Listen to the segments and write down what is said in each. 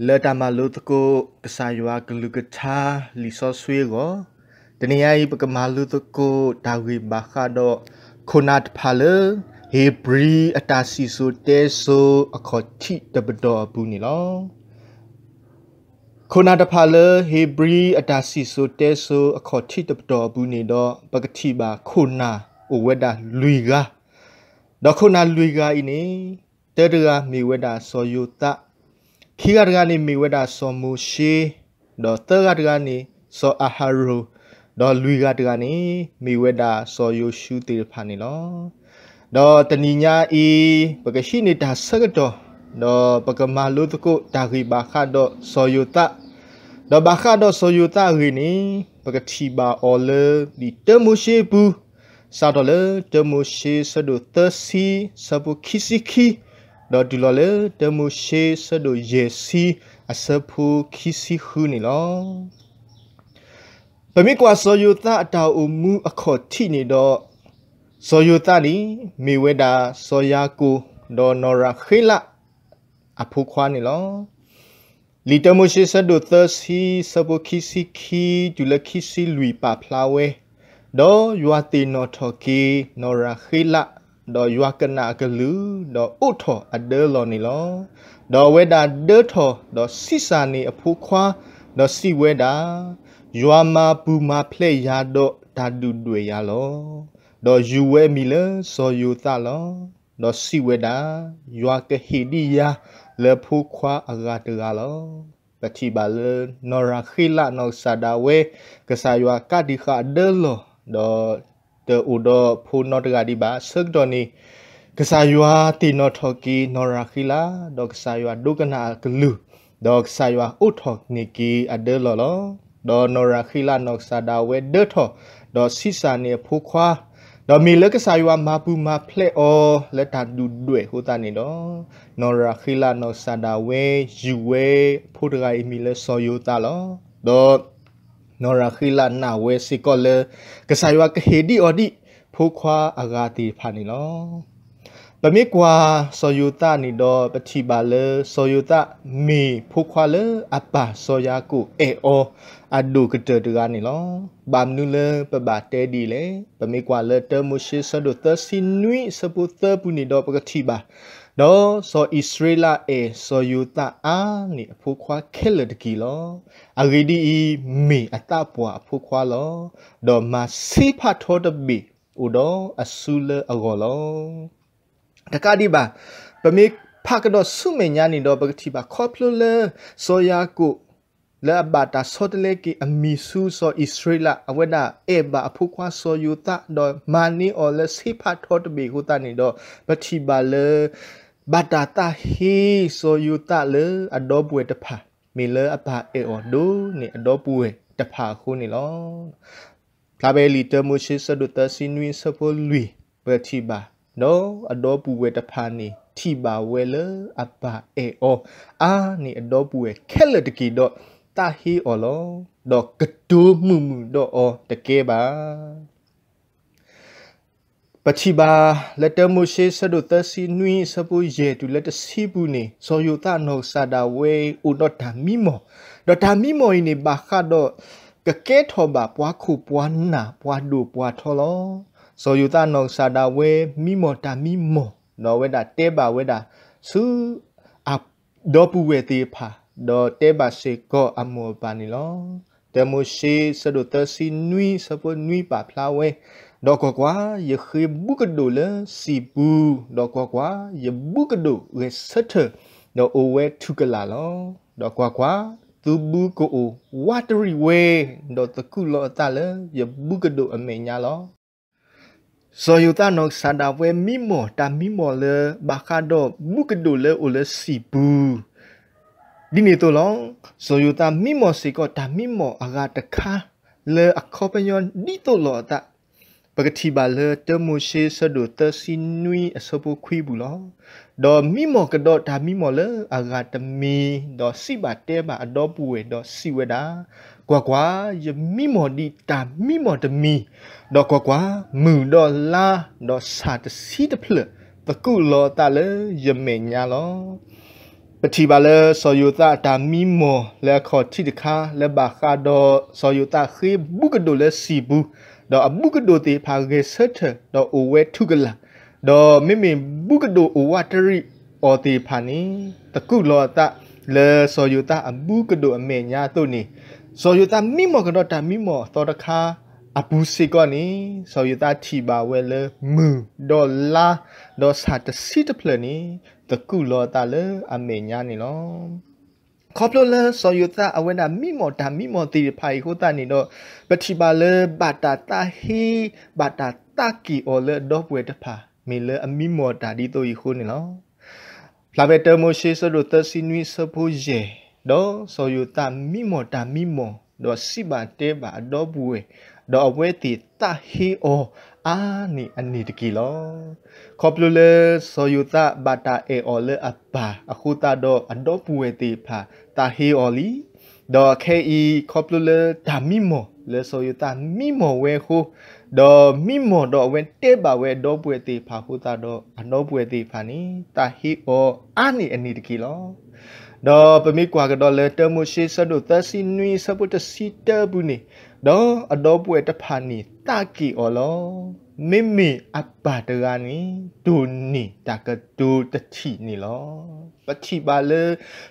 လၢတၢ်မၤလိသကိးကစၢ်ယွၤကလုၢ်ကထါလံာ်စီဆှံအဂီၢ်, တနံၤအံၤ ပကမၤလိသကိးတၢ်ဂ့ၢ်ဘၣ်ဃးဒီး ခိၣ်နၢ်တဖၣ်လၢ ဧ့ၤဘြံၤအတၢ်စံၣ်စိၤတဲစိၤအခီၣ်ထံးတပတီၢ်အပူၤန့ၣ်လီၤ. ခိၣ်နၢ်တဖၣ်လၢ ဧ့ၤဘြံၤအတၢ်စံၣ်စိၤတဲစိၤအခီၣ်ထံးတပတီၢ်အပူၤန့ၣ်ဒီး ပကထံၣ်ဘၣ်ခိၣ်နၢ်အိၣ်ဝဲဒၣ်လွံၢ်ဂၤ, ဒီးခိၣ်နၢ်လွံၢ်ဂၤအံၤန့ၣ် တၢတဂၤမ့ၢ်ဝဲဒၣ်စီၤယိၤသး, ခံဂၤတဂၤန့ၣ်မ့ၢ်ဝဲဒၣ်စီၤမိၤၡ့, ဒီးသၢဂၤတဂၤန့ၣ် စီၤအၤဟရိၣ်, ဒီးလွံၢ်ဂၤတဂၤန့ၣ် မ့ၢ်ဝဲဒၣ်စီၤယိၤၡူးသ့ၣ်တဖၣ်န့ၣ်လီၤ. ဒီးတနံၤညါအံၤ ပကဟံးန့ၢ်တၢ်ဆၢကတီၢ်, ဒီးပကမၤလိသကိးတၢ်ဂ့ၢ်ဘၣ်ဃးဒီးစီၤယိၤသး, ဒီးဘၣ်ဃးဒီးစီၤယိၤသးအဂ့ၢ်န့ၣ် ပကထံၣ်ဘၣ်အီၤလၢလံာ်တၢမိၤၡ့အပူၤ, စးထီၣ်လၢတၢမိၤၡ့ဆၢဒိၣ်သၢဆံ ဆၢဖိခံဆံခံ, ဒီးတုၤလီၤလၢတၢမိၤၡ့ဆၢဒိၣ်ယဲၢ်ဆံ အဆၢဖိခံဆံဃုန့ၣ်လီၤ. ပမ့ၢ်ကွၢ်စီၤယိၤသးအတၢ်အိၣ်မူအခီၣ်ထံးန့ၣ်ဒီး, စီၤယိၤသးန့ၣ် မ့ၢ်ဝဲဒၣ်စီၤယၤကိာ် ဒီးနီၢ်ရၤဃ့လး အဖိခွါန့ၣ်လီၤ. လံာ်တၢမိၤၡ့ဆၢဒိၣ်သၢဆံ ဆၢဖိခံဆံခံ တုၤလၢခံဆံလွံၢ်ပာ်ဖျါဝဲ, ဒီးယွၤသ့ၣ်နီၣ်ထီၣ်က့ၤနီၢ်ရၤဃ့လး, ဒီးယွၤကနၣ်အကလုၢ်, ဒီးအိးထီၣ်အဒၢလီၢ်န့ၣ်လီၤ. ဒီးအဝဲဒၣ်ဒၢထီၣ်, ဒီးဆံးစၢ်န့ၢ်အဖိခွါ, ဒီးစံးဝဲဒၣ်, ယွၤမၤပူၤမၤဖျဲးယၤဒီးတၢ်ဒုၣ်ဒွဲၣ်ယၤလီၤ. ဒီးယုၢ်ဝဲအမံၤလၢစီၤယိၤသးလီၤ. ဒီးစံးဝဲဒၣ်, ယွၤကဟ့ၣ်ဒံးယၤလၢဖိခွါအဂၤတဂၤလီၤ. ပထံၣ်ဘၣ်လၢနီၢ်ရၤဃ့လးနီၢ်ကစၢ်ဒၣ်ဝဲ, ကစၢ်ယွၤကးတံာ်ဃာ်အဒၢလီၢ်, ဒီးတအိၣ်ဒီးဖိနီတဂၤဒံးဘၣ်. ဆၢကတီၢ်န့ၣ် ကစၢ်ယွၤသ့ၣ်နီၣ်ထီၣ်က့ၤနီၢ်ရၤဃ့လး, ဒီးကစၢ်ယွၤဒိကနၣ်အကလုၢ်, ဒီးကစၢ်ယွၤအိးထီၣ်န့ၢ်က့ၤအဒၢလီၢ်လီၤ. ဒီးနီၢ်ရၤဃ့လးနီၢ်ကစၢ်ဒၣ်ဝဲဒၢထီၣ်, ဒီးဆံးစၢ်န့ၢ်အဖိခွါ, ဒီးမ့ၢ်လၢကစၢ်ယွၤမၤပူၤမၤဖျဲးအီၤလၢတၢ်ဒုၣ်ဒွဲၣ်အဃိသတးန့ၣ်ဒီး, နီၢ်ရၤဃ့လးနီၢ်ကစၢ်ဒၣ်ဝဲ ယုၢ်ဝဲအဖိတဂၤအံၤမံၤလၢစီၤယိၤသးလီၤ. ဒီး နီၢ်ရၤဃ့လးနာ်ဝဲစ့ၢ်ကီးလၢ ကစၢ်ယွၤကဟ့ၣ်ဒံးအီၤဒံးဖိခွါအဂၤသ့ၣ်တဖၣ်န့ၣ်လီၤ. ပမ့ၢ်ကွၢ်စီၤယိၤသးန့ၣ်ဒီး ပထံၣ်ဘၣ်လၢစီၤယိၤသးမ့ၢ်ဖိခွါလၢအပၢ်စီၤယၤကိာ်အဲၣ်အီၤအဒိၣ်ကတၢၢ်တဂၤန့ၣ်လီၤ. ဘၣ်မနုၤလၢပဘၣ်တဲဒ်လဲၣ်. ပမ့ၢ်ကွၢ်လၢတၢမိၤၡ့ဆၢဒိၣ်သၢဆံနွံ ဆၢဖိသၢပူၤန့ၣ်ဒီးပကထံၣ်ဘၣ်, ဒီးစီၤအံၣ်စရ့လးအဲၣ်စီၤယိၤသးအါန့ၢ်အဖိခွါခဲလၢာ်တက့ၢ်လီၤ. အဂ့ၢ်ဒ်အံၤ, မ့ၢ်အသးပှၢ်အဖိခွါလီၤ. ဒီးမၤဆ့ဖးထီတဘ့ၣ်အိၣ်ဒီးအစုလၢအဂီၢ်လီၤ. တကးဒံးဘၣ်, ပမ့ၢ်ဖးကဒီးဆူမဲာ်ညါန့ၣ်ဒီး ပကထံၣ်ဘၣ်ခီဖျိလၢ စီၤယၤကိာ် လၢအဘၣ်တၢ်ဆီတလဲက့ၤအမံၤဆူစီၤအံၣ်စရ့လး, အဝဲဒၣ်အဲၣ်ဘၣ်အဖိခွါစီၤယိၤသး, ဒီးမၤန့ၢ်အီၤလၢဆ့ဖးထီတဘ့ၣ်အဃိသတးန့ၣ်ဒီး, ပထံၣ်ဘၣ်လၢ ဘၣ်တၢ်သးဟ့စီၤယိၤသးလၢအဒီပုၢ်ဝဲၢ်တဖၣ်, မ့ၢ်လၢအပၢ်အဲၣ်အီၤဒိၣ်န့ၢ်အဒီပုၢ်ဝဲၢ်တဖၣ်အဃိန့ၣ်လီၤ. ဖျါဖဲလံာ်တၢမိၤၡ့ဆၢဒိၣ်သၢဆံနွံဆၢဖိလွံၢ် ပထံၣ်ဘၣ်, ဒီးအဒီပုၢ်ဝဲၢ်တဖၣ်န့ၣ် ထံၣ်ဘၣ်ဝဲလၢအပၢ်အဲၣ်အီၤအါန့ၢ်အဒီပုၢ်ဝဲၢ်ခဲလၢာ်တက့ၢ်ဒီး သးဟ့အီၤလီၤ. ဒီးကတိၤမုာ်မုာ်ဒီးအီၤတကဲဘၣ်. ပထံၣ်ဘၣ်လၢတၢမိၤၡ့ဆၢဒိၣ်သၢဆံနွံဆၢဖိယဲၢ်တုၤလၢတဆံပူၤန့ၣ်, စီၤယိၤသးနီၢ်ကစၢ်ဒၣ်ဝဲအိၣ်ဒီးတၢ်မံမီၢ်, ဒီးတၢ်မံမီၢ်အံၤန့ၣ် ဘၣ်ဃးဒီးကကဲထီၣ်ဘၣ်ပှၤခိၣ်ပှၤနၢ်ပှၤဒိၣ်ပှၤထီလီၤ. စီၤယိၤသးနီၢ်ကစၢ်ဒၣ်ဝဲ မံမီၢ်တၢ်မံမီၢ်, ဒီးအဝဲဒၣ်တဲဘၣ်ဝဲဒၣ်ဆူ အဒီပုၢ်ဝဲၢ်သ့ၣ်တဖၣ်, ဒီးတဲဘၣ်စ့ၢ်ကီးအမိၢ်အပၢ်န့ၣ်လီၤ. တၢမိၤၡ့ဆၢဒိၣ်သၢဆံနွံဆၢဖိနွံပာ်ဖျါဝဲ, ဒီးကွၢ်ကွၢ်, ယဃ့ဘုကဒိၣ်လၢစံာ်ပူၤ, ဒီးကွၢ်ကွၢ်, ယဘုကဒိၣ်ဂဲၤဆၢထၢၣ်, ဒီးအိၣ်ဝဲထူၣ်ကလာ်လီၤ. ဒီးကွၢ်ကွၢ်, သုဘုကအိၣ်ဝးတရံးဝဲ, ဒီးသကူးလီၤအသးလၢယဘုကဒိၣ်အမဲာ်ညါလီၤ. စီၤယိၤသးနီၢ်ကစၢ်ဒၣ်ဝဲမံမီၢ်တၢ်မံမီၢ်လၢ ဘၣ်ဃးဒီးဘုကဒိၣ်လၢအိၣ်လၢစံာ်ပူၤ ဒ်န့ၣ်အသိးလီၤ. စီၤယိၤသးမံမီၢ်စ့ၢ်ကီးတၢ်မံမီၢ်အဂၤတခါ လၢအခီပညီဒ်သိးလိာ်အသး, ပကထံၣ်ဘၣ်လၢတၢမိၤၡ့ဆၢဒိၣ်သၢဆံနွံအဆၢဖိခွံပူၤလီၤ. ဒီးမံမီၢ်ကဒီးတၢ်မံမီၢ်လၢအဂၤတမံၤ, ဒီးစံးဘၣ်တဲဘၣ်အဒီပုၢ်ဝဲၢ်ဒီးစံးဝဲဒၣ်, ကွၢ်ကွၢ်, ယမံမီၢ်ဒံးတၢ်မံမီၢ်တမံၤ, ဒီးကွၢ်ကွၢ်, မုၢ်ဒီးလါ, ဒီးဆၣ်တဆံတဖျၢၣ်, သကူးလီၤအသးလၢယမဲာ်ညါလီၤ. ပထံၣ်ဘၣ်လၢစီၤယိၤသးအတၢ်မံမီၢ်လၢအခီၣ်ထံးတခါ လၢဘၣ်ဃးဒီးစီၤယိၤသးဃ့ဘူကဒိၣ်လၢစံာ်ပူၤ, ဒီးအဘူကဒိၣ်သ့ၣ်တဖၣ်ဂဲၤဆၢထၢၣ် ဒီးအိၣ်ဝဲထူကလာ်, ဒီးမ့မ့ၢ်ဘူကဒိၣ်အိၣ်ဝးတရံးအီၤသ့ၣ်တဖၣ်န့ၣ် သကူးလီၤအသးလၢစီၤယိၤသးအဘူကဒိၣ်အမဲာ်ညါအသိးန့ၣ်, စီၤယိၤသးမံမီၢ်ကဒီးတၢ်မံမီၢ်အသီတခါအပူၤစ့ၢ်ကီးန့ၣ် စီၤယိၤသးထံၣ်ဘၣ်ဝဲလၢမုၢ်ဒီးလါ ဒီးဆၣ်တဆံတဖျၢၣ်န့ၣ် သကူးလီၤအသးလၢအမဲာ်ညါန့ၣ်လီၤ. ခီဖျိလၢစီၤယိၤသးအဝဲဒၣ်မံမီၢ်တၢ်မံမီၢ်သ့ၣ်တဖၣ်အံၤအဃိသတးန့ၣ်ဒီး ပထံၣ်ဘၣ်လၢဘၣ်တၢ်သးဟ့ ဘၣ်တၢ်သးက့ၣ်အီၤလၢအဒီပုၢ်ဝဲၢ်တဖၣ် မ့ၢ်လၢအမံမီၢ်တၢ်ဒ်သိးအံၤအဃိန့ၣ်လီၤ. ဖျါဖဲတၢမိၤၡ့ဆၢဒိၣ်သၢဆံနွံအဆၢဖိယဲၢ်, ဒီးစီၤယိၤသးမံမီၢ်တၢ်မံမီၢ် ဒီးစံးဘၣ်တဲဘၣ်အဒီပုၢ်ဝဲၢ်, ဒီးအဝဲသ့ၣ်သးဟ့အီၤအါန့ၢ်အန့ၣ်တက့ၢ်လီၤ. ခီဖျိလၢစီၤယိၤသးဘၣ်တၢ်အဲၣ်အီၤလၢအပၢ်အဃိသတးဒီးအဒီပုၢ်ဝဲၢ်သ့ၣ်တဖၣ်သးဟ့အီၤလံ. ဒီးခဲအံၤခီဖျိလၢတၢ်မံမီၢ်လၢစီၤယိၤသးမံမီၢ်ဝဲအဃိ, ဒီးမံမီၢ်ဒီးအဝဲတဲဘၣ်ဝဲအဒီပုၢ်ဝဲၢ်သ့ၣ်တဖၣ်အဃိသတးဒီး အဒီပုၢ်ဝဲၢ်သ့ၣ်တဖၣ်န့ၣ် သးဟ့အီၤအါန့ၢ်အန့ၣ်တက့ၢ်လီၤ. ဒီးပမ့ၢ်ကွၢ်ကဒီးလၢတၢမိၤၡ့ဆၢဒိၣ်သၢဆံနွံအဆၢဖိတဆံတၢအပူၤန့ၣ်, ဒီးအဒီပုၢ်ဝဲၢ်တဖၣ်န့ၣ်သးက့ၣ်အီၤလီၤ. မ့မ့ၢ်အပၢ်တဂၤန့ၣ် တိၢ်န့ၢ်တၢ်ကတိၤတထံၣ်န့ၣ်လီၤ. ပထံၣ်ဘၣ်လၢ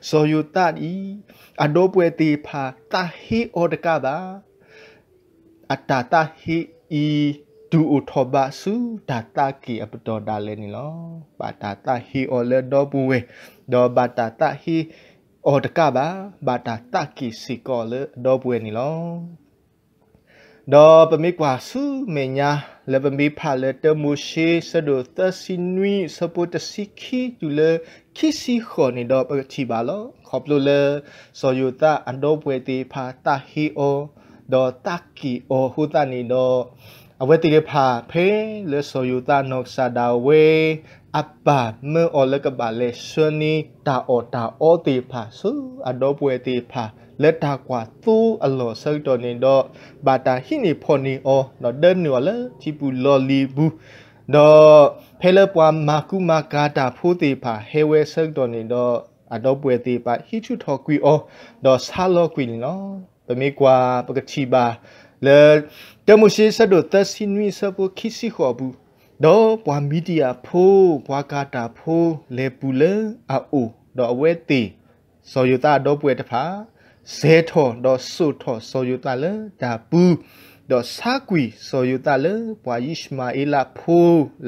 စီၤယိၤသးအံၤ အဒီပုၢ်ဝဲၢ်သ့ၣ်တဖၣ်သးဟ့အီၤတကးဘၣ် အတၢ်သးဟ့အံၤ တုၤအိၣ်ထီၣ်ဘးဆူတၢ်သးက့ၣ်အပတီၢ်ဒၣ်လဲာ်န့ၣ်လီၤ. ဘၣ်တၢ်သးဟ့အီၤလၢအဒီပုၢ်ဝဲၢ်, ဒီးဘၣ်တၢ်သးဟ့အီၤတကးဘၣ်, ဘၣ်တၢ်သးက့ၣ်စ့ၢ်ကီးလၢအဒီပုၢ်ဝဲၢ်န့ၣ်လီၤ. ဒီးပမ့ၢ်ကွၢ်ဆူမဲာ်ညါ လၢပမ့ၢ်ဖးလၢတၢမိၤၡ့ဆၢဒိၣ်သၢဆံနွံ ဆၢဖိတဆံခံတုၤလၢခံဆံဃိးန့ၣ်ဒီး ပကထံၣ်ဘၣ်လီၤ. ခီဖျိလၢစီၤယိၤသးအဒီပုၢ်ဝဲၢ်သ့ၣ်တဖၣ်သးဟ့အီၤ, ဒီးသးက့ၣ်အီၤအဃိသတးန့ၣ်ဒီး အဝဲသ့ၣ်တဖၣ်ဖဲလၢစီၤယိၤသးနီၢ်ကစၢ်ဒၣ်ဝဲ အပၢ်မၢအီၤလၢကဘၣ်လဲၤဆှၢန့ၢ်တၢ်အီၣ်တၢ်အီသ့ၣ်တဖၣ်ဆူအဒီပုၢ်ဝဲၢ်သ့ၣ်တဖၣ် လၢတၢ်ကွၢ်သိအလီၢ်အဆၢကတီၢ်န့ၣ်ဒီး ဘၣ်တၢ်ဟံးန့ၢ်ဖီၣ်န့ၢ်အီၤ ဒီးဒၢနုာ်အီၤလၢထံပူၤလီၢ်လံၤပူၤ, ဒီးဖဲလၢပှၤမၤကူမၤကၤတၢ်ဖိသ့ၣ်တဖၣ်ဟဲဝဲအဆၢကတီၢ်န့ၣ်ဒီး အဒီပုၢ်ဝဲၢ်သ့ၣ်တဖၣ်ဟံးဆူၣ်ထီၣ်ကွံာ်အီၤ ဒီးဆါလီၤကွံာ်န့ၣ်လီၤ. ပမ့ၢ်ကွၢ်ပကထံၣ်ဘၣ်လၢ တၢမိၤၡ့ဆၢဒိၣ်သၢဆံနွံအဆၢဖိခံဆံဃိးအပူၤ, ဒီးပှၤမံၤဒယၣ်ဖိ ပှၤကၤတၢ်ဖိလဲၤပူၤလၢအအိၣ်, ဒီးအဝဲသ့ၣ် စီၤယိၤသးအဒီပုၢ်ဝဲၢ်တဖၣ် စဲၤထီၣ်ဒီးစိာ်ထီၣ်စီၤယိၤသးလၢတၢ်ပူၤ, ဒီးဆါကွံာ်စီၤယိၤသးလၢပှၤယံၣ်ၡမၤအ့လးဖိ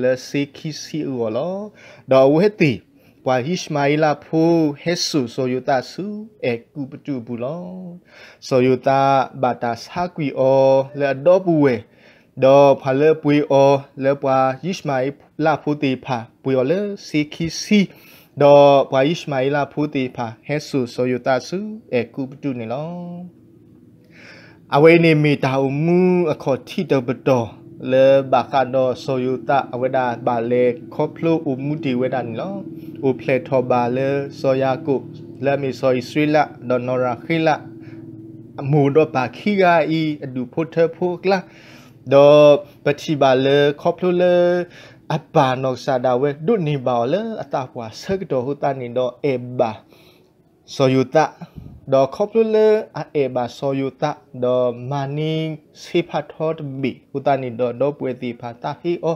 လၢစ့ခံဆံအဂီၢ်လီၤ. ဒီးအဝဲသ့ၣ် ပှၤယံၣ်ၡမၤအ့လးဖိ ဟဲစိာ်စီၤယိၤသးဆူအဲၤကူပတူးအပူၤလီၤ. စီၤယိၤသးဘၣ်တၢ်ဆါကွံာ်အီၤလၢအဒီပုၢ်ဝဲၢ်, ဒီးပှၤလၢပှ့ၤအီၤလၢပှၤယံၣ်ၡမၤအ့လးဖိသ့ၣ်တဖၣ် ပှ့ၤအီၤလၢစ့ခံဆံ, ဒီးပှၤယံၣ်ၡမၤအ့လးဖိသ့ၣ်တဖၣ် ဟဲစိာ်စီၤယိၤသးဆူအဲၤကူပတူးန့ၣ်လီၤ. အဝဲအံၤန့ၣ်မ့ၢ်တၢ်အိၣ်မူအခီၣ်ထံးတပတီၢ် လၢဘၣ်ဃးဒီးစီၤယိၤသးအဝဲဒၣ်ဘၣ်လဲၤခီဖျိအိၣ်မူတ့ၢ်ဝဲဒၣ်န့ၣ်လီၤ. အိၣ်ဖျဲၣ်ထီၣ်ဘၣ်လၢစီၤယၤကိာ် လၢအမ့ၢ်စီၤအံၣ်စရ့လး ဒီးနီၢ်ရၤဃ့လး အမိၢ်ဒီးပၢ်ခံဂၤအံၤ အဒူၣ်ဖိထၢဖိအကျါ, ဒီးပထံၣ်ဘၣ်လၢခီဖျိလၢ အပၢ်နီၢ်ကစၢ်ဒၣ်ဝဲဒိးန့ၢ်ဘၣ်အီၤလၢအသးပှၢ်ဆၢကတီၢ်အဃိသတးန့ၣ်ဒီး အဲၣ်ဘၣ် စီၤယိၤသး, ဒီးခီဖျိလၢအအဲၣ်ဘၣ်စီၤယိၤသး ဒီးမၤန့ၢ်ဆ့ဖးထီတဘ့ၣ်အဃိသတးန့ၣ်ဒီး ဒီပုၢ်ဝဲၢ်သ့ၣ်တဖၣ်သးဟ့အီၤ,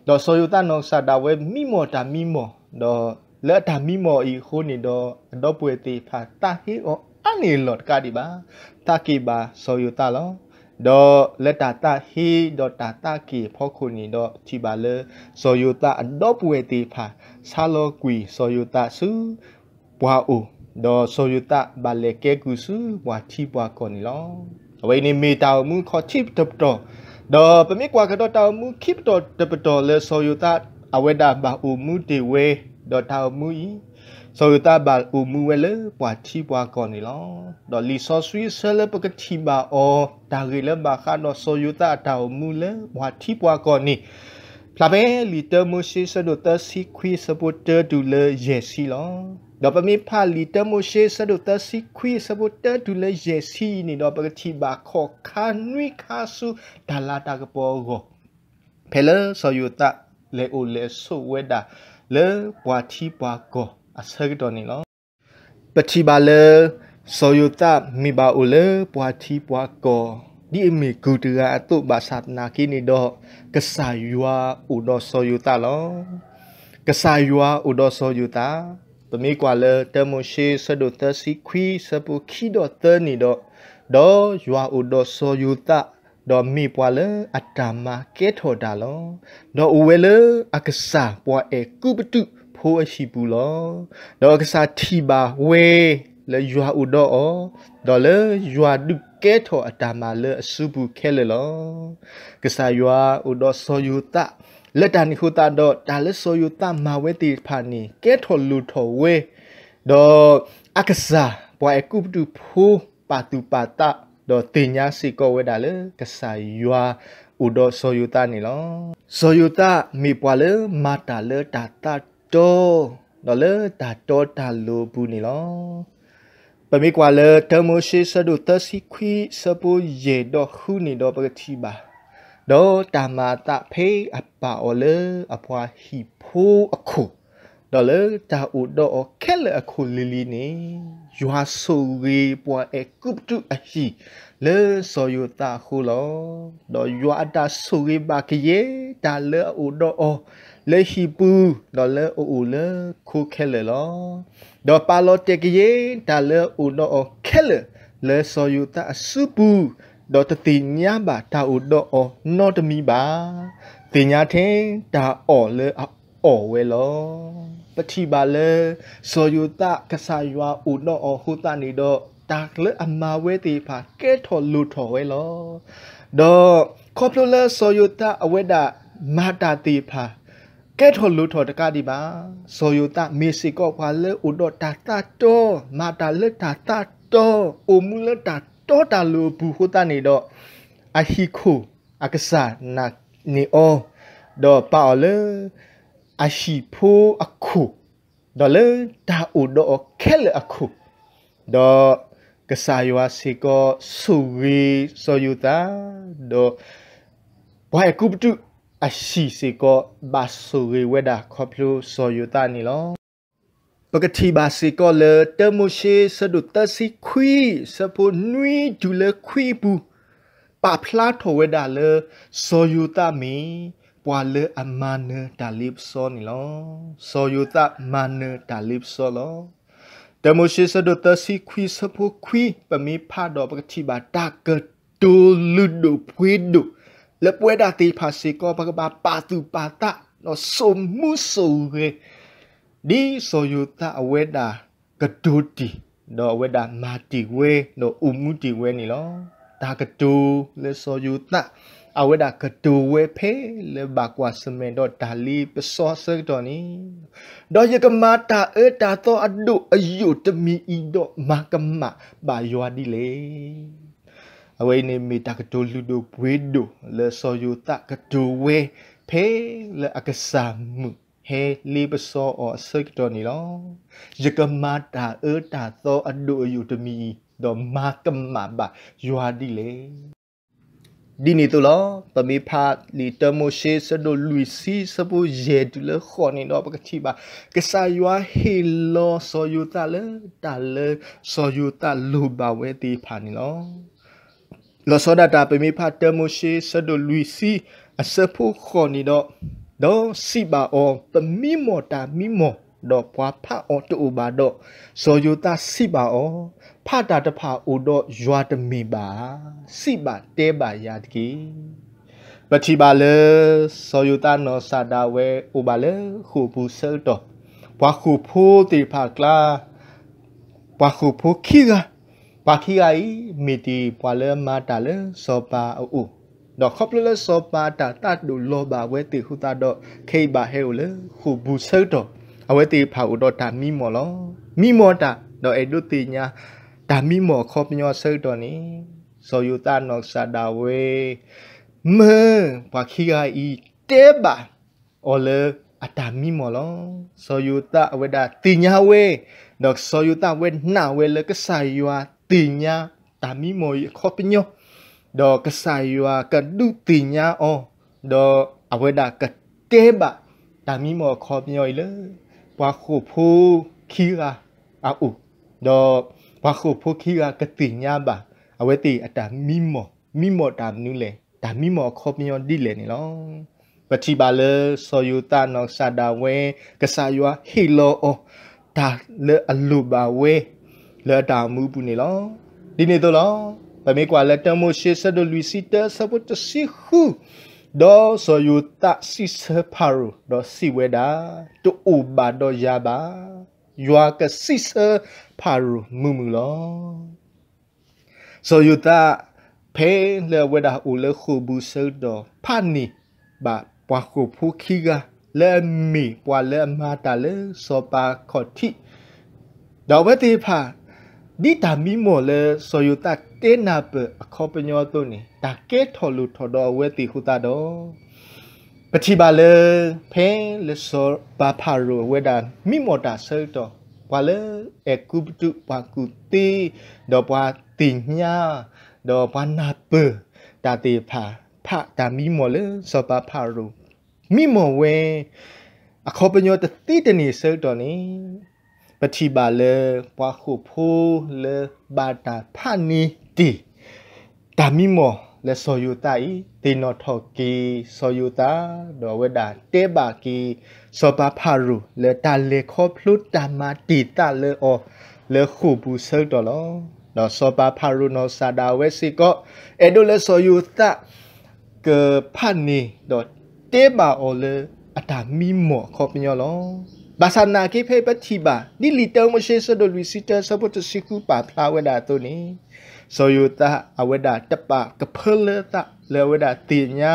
ဒီးစီၤယိၤသးနီၢ်ကစၢ်ဒၣ်ဝဲမံမီၢ်တၢ်မံမီၢ်, ဒီးလၢအတၢ်မံမီၢ်အံၤအဃိန့ၣ်ဒီး အဒီပုၢ်ဝဲၢ်သ့ၣ်တဖၣ်သးဟ့အီၤအါန့ၢ်အလီၢ်တကးဒံးဘၣ်, သးက့ၣ်ဘၣ်စီၤယိၤသးလီၤ. ဒီးလၢတၢ်သးဟ့ဒီးတၢ်သးက့ၣ်အဖီခိၣ်န့ၣ်ဒီး ထံၣ်ဘၣ်လၢ စီၤယိၤသးအဒီပုၢ်ဝဲၢ်သ့ၣ်တဖၣ် ဆါလီၤကွံာ်စီၤယိၤသးဆူ ပှၤအိၣ်, ဒီးစီၤယိၤသးဘၣ်လဲၤကဲကုၢ်ဆူပှၤထံပှၤကီၢ်န့ၣ်လီၤ. အဝဲအံၤန့ၣ်မ့ၢ်တၢ်အိၣ်မူခီၣ်ထံးတပတီၢ်, ဒီးပမ့ၢ်ကွၢ်ကဒီးတၢ်အိၣ်မူခံပတီၢ်တပတီၢ်လၢစီၤယိၤသးအဝဲဒၣ်ဘၣ်အိၣ်မူတ့ၢ်ဝဲ, ဒီးတၢ်အိၣ်မူအံၤ စီၤယိၤသးဘၣ်အိၣ်မူဝဲလၢပှၤထံပှၤကီၢ်န့ၣ်လီၤ. ဒီးလံာ်စီဆှံအဆၢလၢပကထံၣ်ဘၣ်အီၤ တၢ်ဂ့ၢ်လၢဘၣ်ဃးဒီးစီၤယိၤသးအတၢ်အိၣ်မူလၢပှၤထံပှၤကီၢ်န့ၣ် ဖျါဖဲလံာ်တၢမိၤၡ့ဆၢဒိၣ်သၢဆံခွံအဆၢဖိတၢတုၤလၢယဲၢ်ဆံလီၤ. ဒီးပမ့ၢ်ဖးလံာ်တၢမိၤၡ့ဆၢဒိၣ်သၢဆံခွံအဆၢဖိတၢတုၤလၢယဲၢ်ဆံအံၤန့ၣ်ဒီး ပကထံၣ်ဘၣ်ခီၣ်ခါနွံခါဆူတၢ်လၤတၢ်ကပီၤအဂီၢ် ဖဲလၢစီၤယိၤသးလဲၤအိၣ်လဲၤဆိးဝဲဒၣ်လၢပှၤထံပှၤကီၢ်အဆၢကတီၢ်န့ၣ်လီၤ. ပထံၣ်ဘၣ်လၢ စီၤယိၤသးမ့ၢ်ဘၣ်အိၣ်လၢပှၤထံပှၤကီၢ် ဒ်အမ့ၢ်ကုၢ်တဂၤအသိး ဘၣ်ဆၣ်သနာ်က့န့ၣ်ဒီး ကစၢ်ယွၤအိၣ်ဒီးစီၤယိၤသးလီၤ. ကစၢ်ယွၤအိၣ်ဒီးစီၤယိၤသး, ပမ့ၢ်ကွၢ်လၢတၢမိၤၡ့ဆၢဒိၣ်သၢဆံခွံ ဆၢဖိခံဒီးသၢန့ၣ်ဒီး, ဒီးယွၤအိၣ်ဒီးစီၤယိၤသး, ဒီးမ့ၢ်ပှၤလၢအတၢ်မၤကဲထီၣ်တၢ်လီၤ. ဒီးအိၣ်ဝဲလၢအကစၢ်ပှၤအဲၤကူပတူးဖိအဟံၣ်ပူၤလီၤ. ဒီးအကစၢ်ထံၣ်ဘၣ်ဝဲလၢယွၤအိၣ်ဒီးအီၤ, ဒီးလၢယွၤဒုးကဲထီၣ်အတၢ်မၤလၢအစုပူၤခဲလၢာ်လီၤ. ကစၢ်ယွၤအိၣ်ဒီးစီၤယိၤသး, လၢတၢ်န့ၣ်အဃိသတးဒီး တၢ်လၢစီၤယိၤသးမၤဝဲသ့ၣ်တဖၣ်န့ၣ် ကဲထီၣ်လိၣ်ထီၣ်ဝဲ, ဒီးအကစၢ်ပှၤအဲၤကူပတူးဖိ ပာ်သူၣ်ပာ်သး, ဒီးသ့ၣ်ညါစ့ၢ်ကီးဝဲဒၣ်လၢ ကစၢ်ယွၤအိၣ်ဒီးစီၤယိၤသးန့ၣ်လီၤ. စီၤယိၤသးမ့ၢ်ပှၤလၢမၤတၢ်လၢတၢ်သးတီ, ဒီးလၢတၢ်တီတၢ်လိၤအပူၤန့ၣ်လီၤ. ပမ့ၢ်ကွၢ်လၢတၢမိၤၡ့ဆၢဒိၣ်သၢဆံခွံ ဆၢဖိယဲၢ်ဒီးဃုန့ၣ်ဒီး ပကထံၣ်ဘၣ်, ဒီးတၢ်မၤအသးဖဲအပာ်အီၤလၢအပှၤဟံၣ်ဖိအခိၣ်, ဒီးလၢတၢ်အိၣ်ဒီးအီၤခဲလၢာ်အခိၣ်လံၤလံၤန့ၣ်, ယွၤဆိၣ်ဂ့ၤပှၤအဲၤကူပတူးအဟံၣ် လၢစီၤယိၤသးအဃိလီၤ. ဒီးယွၤအတၢ်ဆိၣ်ဂ့ၤဘၣ်ကယဲၢ်တၢ်လၢအအိၣ်ဒီးအီၤလၢဟံၣ်ပူၤ, ဒီးလၢအအိၣ်လၢခိခဲလၢာ်လီၤ. ဒီးပာ်လီၤတဲာ်ကယဲၢ်တၢ်လၢအအိၣ်ဒီးအီၤခဲလၢာ် လၢစီၤယိၤသးအစုပူၤ, ဒီးတသ့ၣ်ညါဘၣ်တၢ်အိၣ်ဒီးအီၤနီတမံၤဘၣ်. သ့ၣ်ညါထဲတၢ်အီၣ်လၢအအီၣ်ဝဲလီၤ. ပထံၣ်ဘၣ်လၢ စီၤယိၤသးကစၢ်ယွၤအိၣ်ဒီးအီၤအဃိသတးန့ၣ်ဒီး တၢ်လၢအမၤဝဲသ့ၣ်တဖၣ်ကဲထီၣ်လိၣ်ထီၣ်ဝဲလီၤ. ဒီးခီဖျိလၢစီၤယိၤသးအဝဲဒၣ်မၤတၢ်သ့ၣ်တဖၣ် ကဲထီၣ်လိၣ်ထီၣ်တကးဒံးဘၣ်, စီၤယိၤသးမ့ၢ်စ့ၢ်ကီးပှၤလၢအိၣ်ဒီးတၢ်သးတီ, မၤတၢ်လၢတၢ်သးတီ, အိၣ်မူလၢတၢ်တီတၢ်လိၤအပူၤအဃိသတးန့ၣ်ဒီး အဟံၣ်ခိၣ်အကစၢ်နာ်န့ၢ်အီၤ, ဒီးပာ်အီၤလၢ အဟံၣ်ဖိအခိၣ်, ဒီးလၢတၢ်အိၣ်ဒီးအီၤခဲလၢာ်အခိၣ်, ဒီးကစၢ်ယွၤစ့ၢ်ကီးဆိၣ်ဂ့ၤစီၤယိၤသး, ဒီးပှၤအဲၤကူပတူးအဟံၣ်စ့ၢ်ကီး ဘၣ်ဆိၣ်ဂ့ၤဝဲဒၣ်ခီဖျိစီၤယိၤသးန့ၣ်လီၤ. ပကထံၣ်ဘၣ်စ့ၢ်ကီးလၢတၢမိၤၡ့ဆၢဒိၣ်သၢဆံခွံ ဆၢဖိနွံတုၤလၢခွံအပူၤ, ပာ်ဖျါထီၣ်ဝဲဒၣ်လၢ စီၤယိၤသးမ့ၢ် ပှၤလၢအမၤနၢၤတၢ်လ့ပစီန့ၣ်လီၤ. စီၤယိၤသးမၤနၢၤတၢ်လ့ပစီလီၤ. တၢမိၤၡ့ဆၢဒိၣ်သၢဆံခွံ ဆၢဖိခွံ ပမ့ၢ်ဖးဒီး ပကထံၣ်ဘၣ်တၢ်ကတိၤလုၢ်ဒိၣ်ပှ့ၤဒိၣ် လၢပဝဲဒၣ်သ့ၣ်တဖၣ်စ့ၢ်ကီး ပကဘၣ်ပာ်သူၣ်ပာ်သး ဒီးစိာ်မူစိာ်ဂဲၤ ဒ်စီၤယိၤသးအဝဲဒၣ်ကတိၤတ့ၢ်, ဒီးအဝဲဒၣ်မၤတ့ၢ်ဝဲ ဒီးအိၣ်မူတ့ၢ်ဝဲန့ၣ်လီၤ. တၢ်ကတိၤလၢစီၤယိၤသး အဝဲဒၣ်ကတိၤဝဲဖဲလၢဘၣ်ကွၢ်ဆၢၣ်မဲာ်ဒီးတၢ်လ့ပစီအဆၢကတီၢ်န့ၣ်, ဒီးယကမၤတၢ်အၢတၢ်သီအဒိၣ်အယိာ်တမံၤအံၤဒီး မၤကမၣ်ဘၣ်ယွၤဒ်လဲၣ်. အဝဲအံၤန့ၣ်မ့ၢ်တၢ်ကတိၤလုၢ်ဒိၣ်ပှ့ၤဒိၣ်လၢစီၤယိၤသးကတိၤဝဲ ဖဲလၢအကစၢ်မုၣ်ဟဲလ့ပစီအီၤအဆၢကတီၢ်န့ၣ်လီၤ. ယကမၤတၢ်အၢတၢ်သီအဒိၣ်အယိာ်တမံၤအံၤ ဒီးမၤကမၣ်ဘၣ်ယွၤဒ်လဲၣ်. ဒ်န့ၣ်အသိးလီၤ. ပမ့ၢ်ဖးလံာ်တၢမိၤၡ့ ဆၢဒိၣ်လွံၢ်ဆံ ဆၢဖိယဲၢ်တုၤလၢဃိးန့ၣ်ဒီး ပကထံၣ်ဘၣ် ကစၢ်ယွၤဟ့ၣ်လီၤစီၤယိၤသးလၢ တၢ်လၢစီၤယိၤသးလိၣ်ဘၣ်ဝဲသ့ၣ်တဖၣ်န့ၣ်လီၤ. လီၤဆီဒၣ်တၢ် ပမ့ၢ်ဖးတၢမိၤၡ့ ဆၢဒိၣ်လွံၢ်ဆံ အဆၢဖိဃိးန့ၣ်ဒီး, ဒီးစံးဘၣ်အီၤ, ပမံမီၢ်တၢ်မံမီၢ်, ဒီးပှၤဖးအီၤတအိၣ်ဘၣ်ဒီး, စီၤယိၤသးစံးဘၣ်အီၤ, ဖးတၢ်တဖၣ်အိၣ်ဒီးယွၤတမ့ၢ်ဘၣ်ဧါ. စံးဘၣ်တဲဘၣ်ယၤတက့ၢ်. ပထံၣ်ဘၣ်လၢ စီၤယိၤသးနီၢ်ကစၢ်ဒၣ်ဝဲအိၣ်ဘၣ်လၢဃိာ်ပူၤဆၢကတီၢ်, ပှၤဃိာ်ဖိသ့ၣ်တဖၣ်အကျါ ပှၤဃိာ်ဖိခံဂၤ, ပှၤခံဂၤအံၤ မ့ၢ်တ့ၢ်ပှၤလၢမၤတၢ်လၢ စီၤပၤအအိၣ်, ဒီးခီဖျိလၢစီၤပၤအတၢ်သးဒိၣ်လီၤဘၣ်အဝဲသ့ၣ်အဃိသတးဒီး ခဲအံၤဘၣ်ဟဲအိၣ်လၢဃိာ်ပူၤဆၢကတီၢ်, အဝဲသ့ၣ်တဖၣ်အိၣ်ဒီးတၢ်မံမီၢ်လီၤ. မံမီၢ်တၢ် ဒီးအဲၣ်ဒိးသ့ၣ်ညါ တၢ်မံမီၢ်အခီပညီအဆၢကတီၢ်န့ၣ်, စီၤယိၤသးနီၢ်ကစၢ်ဒၣ်ဝဲ မၢပှၤခံဂၤအံၤ တဲဘၣ်အီၤလၢအတၢ်မံမီၢ်လီၤ. စီၤယိၤသးအဝဲဒၣ်သ့ၣ်ညါဝဲ, ဒီးစီၤယိၤသးဝဲနာ်ဝဲလၢကစၢ်ယွၤသ့ၣ်ညါတၢ်မံမီၢ်အံၤအခီပညီ, ဒီးကစၢ်ယွၤကဒုးသ့ၣ်ညါအီၤ, ဒီးအဝဲဒၣ်ကတဲဘၣ်တၢ်မံမီၢ်အခီပညီအံၤလၢ ပှၤဃိာ်ဖိခံဂၤအအိၣ် ဒီးပှၤဃိာ်ဖိခံဂၤကသ့ၣ်ညါဘၣ် အဝဲသ့ၣ်အတၢ်မံမီၢ်, မံမီၢ်တၢ်မနုၤလဲၣ်, တၢ်မံမီၢ်အခီပညီဒ်လဲၣ်န့ၣ်လီၤ. ပထံၣ်ဘၣ်လၢစီၤယိၤသးနီၢ်ကစၢ်ဒၣ်ဝဲ ကစၢ်ယွၤဟ့ၣ်လီၤအီၤ တၢ်လၢအလိၣ်ဘၣ်ဝဲ လၢအတၢ်အိၣ်မူအပူၤန့ၣ်လီၤ. ဒ်န့ၣ်အသိးလီၤ. ပမ့ၢ်ကွၢ်လၢတၢမိၤၡ့ ဆၢဒိၣ်လွံၢ်ဆံတၢ ဆၢဖိတဆံဃု, ဒီးစီၤယိၤသးစံးဆၢဖၤရိၤ ဒီးစံးဝဲဒၣ်, တအိၣ်ဘၣ်ဒီးယၤဘၣ်. ယွၤကစံးဆၢဖၤရိၤမုာ်မုာ်လီၤ. စီၤယိၤသး ဖဲလၢအဝဲဒၣ်အိၣ်လၢဃိာ်ပူၤဆၢကတီၢ် ဖးန့ၢ်ဘၣ်ပှၤဃိာ်ဖိခံဂၤ လၢအမ့ၢ်ပှၤလၢအမၤတၢ်လၢစီၤပၤခီၣ်ထံး, ဒီးအဝဲသ့ၣ်တဖၣ် ဒ်တၢ်မံမီၢ်လၢစီၤယိၤသးတဲနၢ်ပၢၢ်အခီပညီအသိးန့ၣ် တၢ်ကဲထီၣ်လိၣ်ထီၣ်ဒီးအဝဲသ့ၣ်အဃိသတးဒီး ပထံၣ်ဘၣ်လၢ ဖဲလၢစီၤပၤဖၤရိၤအဝဲဒၣ်မံမီၢ်တၢ်ဆၢကတီၢ် ပှၤလၢအဲၤကူပတူး ပှၤကူၣ်သ့ ဒီးပှၤသ့ၣ်ညါ ဒီးပှၤနၢ်ပၢၢ်တၢ်သ့ၣ်တဖၣ် ဖးတၢ်မံမီၢ်လၢစီၤပၤဖၤရိၤ မံမီၢ်ဝဲ အခီပညီတသ့တန့ၢ်ဆၢကတီၢ်န့ၣ် ပထံၣ်ဘၣ်လၢပှၤဃိာ်ဖိလၢဘၣ်တၢ်ဖးန့ၢ်တ့ၢ် တၢ်မံမီၢ်လၢစီၤယိၤသးအံၤ သ့ၣ်နီၣ်ထီၣ်က့ၤစီၤယိၤသး ဒီးအဝဲဒၣ်တဲဘၣ်က့ၤ စီၤပၤဖၤရိၤလၢတၢ်လဲၤခီဖျိတၢ်မၤတ့ၢ်သးလၢအီၤ လၢဃိာ်ပူၤဆၢကတီၢ်လီၤ. ဒီးစီၤပၤဖၤရိၤနီၢ်ကစၢ်ဒၣ်ဝဲစ့ၢ်ကီး အဲၣ်ဒိးလၢစီၤယိၤသး ကဖးန့ၢ် ဒီးတဲဘၣ်အီၤလၢအတၢ်မံမီၢ်အခီပညီလီၤ. ဘၣ်ဆၣ်နာ်က့ဖဲပထံၣ်ဘၣ် ဒ်လံာ်တၢမိၤၡ့ ဆၢဒိၣ်လွံၢ်ဆံတၢ ဆၢဖိတဆံဃုပာ်ဖျါဝဲဒၣ်အသိးန့ၣ် စီၤယိၤသးအဝဲဒၣ်တပာ်ကဖၢလၢသး လၢအဝဲဒၣ်သ့ၣ်ညါ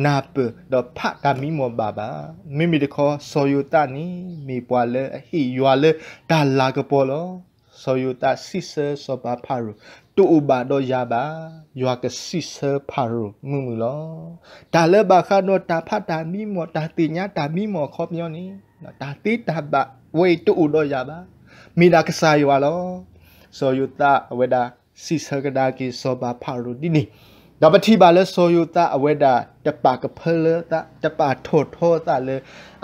နၢ်ပၢၢ် ဒီးဖးတၢ်မံမီၢ်ဘၣ်ဘၣ်. မ့မ့ၢ်တခီ စီၤယိၤသးန့ၣ် မ့ၢ်ပှၤလၢအဟ့ၣ်ယွၤလၢတၢ်လၤကပီၤလီၤ. စီၤယိၤသးစံးဆၢစီၤပၤဖၤရိၤ, တအိၣ်ဘၣ်ဒီးယၤဘၣ်, ယွၤကစံးဆၢဖၤရိၤမုာ်မုာ်လီၤ. တၢ်လၢဘၣ်ဃးဒီးတၢ်ဖးတၢ်မံမီၢ်, တၢ်သ့ၣ်ညါတၢ်မံမီၢ်အခီပညီန့ၣ်, တၢ်သ့တၢ်ဘၣ်ဝဲအံၤတအိၣ်ဒီးယၤဘၣ်, မ့ၢ်ဒၣ်ကစၢ်ယွၤလီၤ. စီၤယိၤသးအဝဲဒၣ်စံးဆၢကဒါက့ၤစီၤပၤဖၤရိၤဒ်န့ၣ်, ဒီးပထံၣ်ဘၣ်လၢစီၤယိၤသးအဝဲဒၣ်တပာ်ကဖၢလၢသး, တပာ်ထီၣ်ထီသးလၢ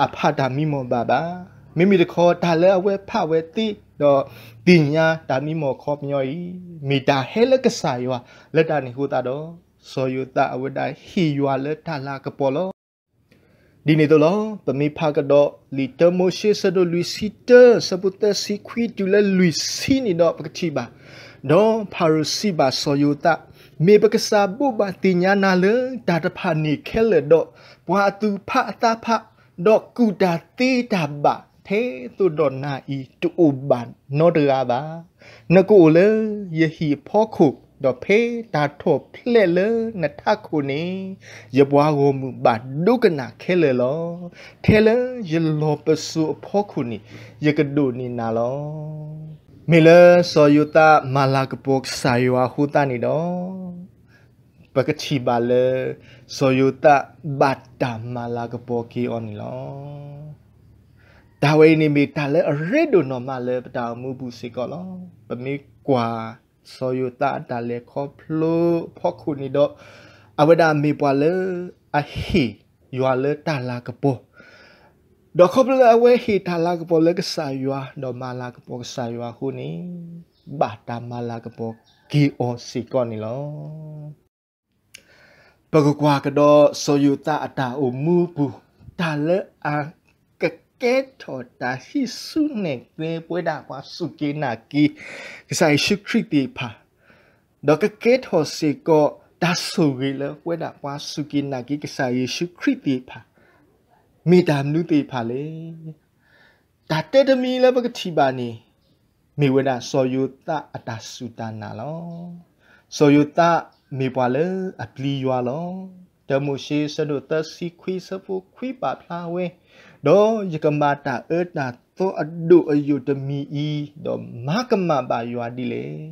အဖးတၢ်မံမီၢ်ဘၣ်ဘၣ်. မ့မ့ၢ်တခီ တၢ်လၢအဝဲဖးဝဲသ့ ဒီးသ့ၣ်ညါတၢ်မံမီၢ်အခီပညီအံၤ, မ့ၢ်တၢ်ဟဲလၢကစၢ်ယွၤလၢတၢ်န့ၣ်အဃိသတးဒီး, စီၤယိၤသးအဝဲဒၣ်ဟ့ၣ်ယွၤလၢတၢ်လၤကပီၤလီၤ. ဒ်န့ၣ်အသိးလီၤ. ပမ့ၢ်ဖးကဒီးလံာ်တၢမိၤၡ့ ဆၢဒိၣ်လွံၢ်ဆံတၢ ဆၢဖိသၢဆံခွံတုၤလၢလွံၢ်ဆံန့ၣ်ဒီး ပကထံၣ်ဘၣ်, ဒီးဖၤရိၤစံးဘၣ်စီၤယိၤသး, မ့ၢ်ပကစၢ်ဘိးဘၣ်သ့ၣ်ညါနၤလၢတၢ်တဖၣ်န့ၣ်ခဲလၢာ်ဒီး, ပှၤအသူၣ်ဖးအသးဖး, ဒီးကူၣ်တၢ်သ့တၢ်ဘၣ်ထဲသိးဒီးနၤအံၤ တအိၣ်ဘၣ်နီတဂၤဘၣ်. နကအိၣ်လၢယဟံၣ်အဖီခိၣ်, ဒီးဖဲတၢ်ထီၣ်ဖျဲးလၢနထးခိၣ်န့ၣ်, ယပှၤဂီၢ်မုၢ်ဘၣ်ဒိကနၣ်ခဲလၢာ်လီၤ. ထဲလၢယလီၢ်ပစိာ်အဖီခိၣ်န့ၣ်, ယကဒိးန့ၢ်နၤလီၤ. မ့ၢ်လၢစီၤယိၤသးမၤလၤကပီၤကစၢ်ယွၤအဃိသတးန့ၣ်ဒီး, ပကထံၣ်ဘၣ်လၢ စီၤယိၤသးဘၣ်တၢ်မၤလၤကပီၤက့ၤအီၤန့ၣ်လီၤ. တၢ်ဝဲအံၤန့ၣ်မ့ၢ်တၢ်လၢအရ့ဒိၣ်နီၢ်မး လၢပတၢ်အိၣ်မူပူၤစ့ၢ်ကီးလီၤ. ပမ့ၢ်ကွၢ်စီၤယိၤသးအတၢ်လဲၤခီဖျိအဖီခိၣ်န့ၣ်ဒီး, အဝဲဒၣ်မ့ၢ်ပှၤလၢအဟ့ၣ်ယွၤလၢတၢ်လၤကပီၤ, ဒီးခီဖျိလၢအဝဲဟ့ၣ်တၢ်လၤကပီၤလၢကစၢ်ယွၤ, ဒီးမၤလၤကပီၤကစၢ်ယွၤအဃိန့ၣ်, ဘၣ်တၢ်မၤလၤကပီၤက့ၤအီၤစ့ၢ်ကီးန့ၣ်လီၤ. ပကကွၢ်ကဒီးစီၤယိၤသးအတၢ်အိၣ်မူပူၤ, တၢ်လၢအကကဲထီၣ်တၢ်ဟံးစုနဲၣ်ကျဲပဝဲဒၣ်ပှၤစူၢ်က့ၤနာ်က့ၤ ကစၢ်ယ့ၣ်ၡူးခရံာ်သ့ၣ်တဖၣ်, ဒီးကကဲထီၣ်စ့ၢ်ကီးတၢ်ဆိၣ်ဂ့ၤလၢပဝဲဒၣ်ပှၤစူၢ်က့ၤနာ်က့ၤကစၢ်ယ့ၣ်ၡူးခရံာ်သ့ၣ်တဖၣ်, မ့ၢ်တၢ်မနုၤသ့ၣ်တဖၣ်လဲၣ်. တၢ်တၢတမံၤလၢပကထံၣ်ဘၣ်န့ၣ်, မ့ၢ်ဝဲဒၣ်စီၤယိၤသးအတၢ်စူၢ်တၢ်နာ်လီၤ. စီၤယိၤသးမ့ၢ်ပှၤလၢအပျံၤယွၤလီၤ. တၢမိၤၡ့ ဆၢဒိၣ်သၢဆံခွံ ဆၢဖိခွံပာ်ဖျါဝဲ, ဒီးယကမၤတၢ်အၢတၢ်သီအဒိၣ်အယိာ်တမံၤအံၤ, ဒီးမၤကမၣ်ဘၣ်ယွၤဒ်လဲၣ်.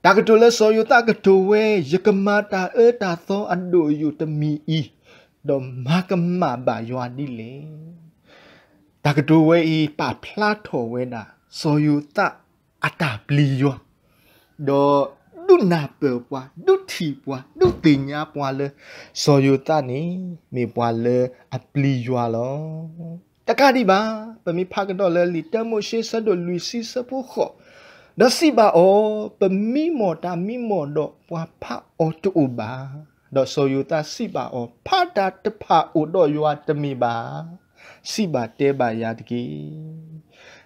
တၢ်ကတိၤလၢစီၤယိၤသးကတိၤဝဲ, ယကမၤတၢ်အၢတၢ်သီအဒိၣ်အယိာ်တမံၤအံၤ, ဒီးမၤကမၣ်ဘၣ်ယွၤဒ်လဲၣ်. တၢ်ကတိၤဝဲအံၤ ပာ်ဖျါထီၣ်ဝဲဒၣ် စီၤယိၤသးအတၢ်ပျံၤယွၤ, ဒီးဒုးနၢ်ပၢၢ်ပှၤ, ဒုးထံၣ်ပှၤ, ဒုးသ့ၣ်ညါပှၤလၢ စီၤယိၤသးန့ၣ် မ့ၢ်ပှၤလၢအပျံၤယွၤလီၤ. တကးဒံးဘၣ်, ပမ့ၢ်ဖးကဒီးလၢလံာ်တၢမိၤၡ့ ဆၢဒိၣ်လွံၢ်ဆံ ဆၢဖိဃိး, ဒီးစံးဘၣ်အီၤ, ပမံမီၢ်တၢ်မံမီၢ်ဒီးပှၤဖးအီၤတအိၣ်ဘၣ်. ဒီးစီၤယိၤသးစံးဘၣ်အီၤ, ဖးတၢ်တဖၣ်အိၣ်ဒီးယွၤတမ့ၢ်ဘၣ်. စံးဘၣ်တဲဘၣ်ယၤတက့ၢ်.